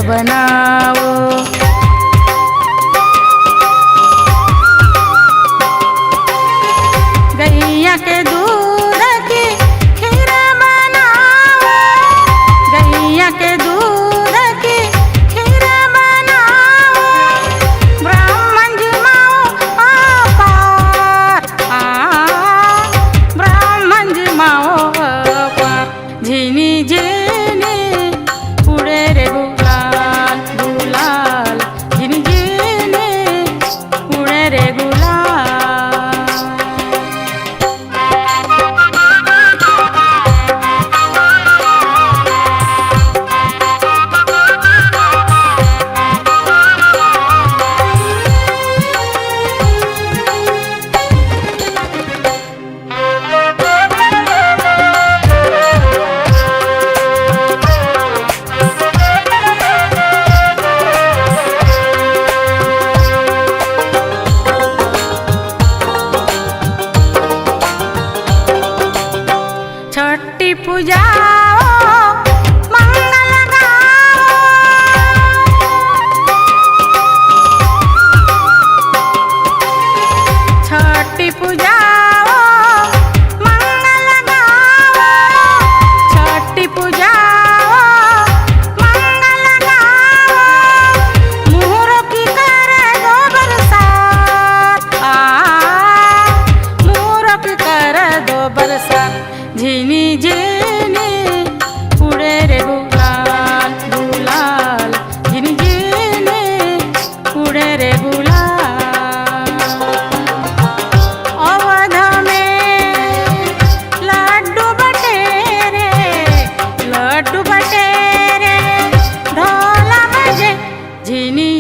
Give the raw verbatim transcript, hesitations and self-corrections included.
बनाओ। गैया के दूध के खीर बनाओ, गैया के दूध के खीर बनाओ। ब्राह्मण जिमाओ अपार, आ, ब्राह्मण जिमाओ अपार। झिनी झिनी उड़े रे गुलाल गुलाल, झिनी झिनी उड़े रे गुलाल। छठी पूजा ओ मंगल गाओ। छठी पूजा ओ मंगल गाओ। छठी पूजा ओ मंगल गाओ। मुहरो की कर दो बरसात, आ, मुहरो की कर दो बरसात। झिनी झिनी उड़े रे गुलाल गुलाल, झिनी झिनी उड़े रे गुलाल। अवध में लड्डू बटेरे, लड्डू बटेरे, ढोल बजे, झिनी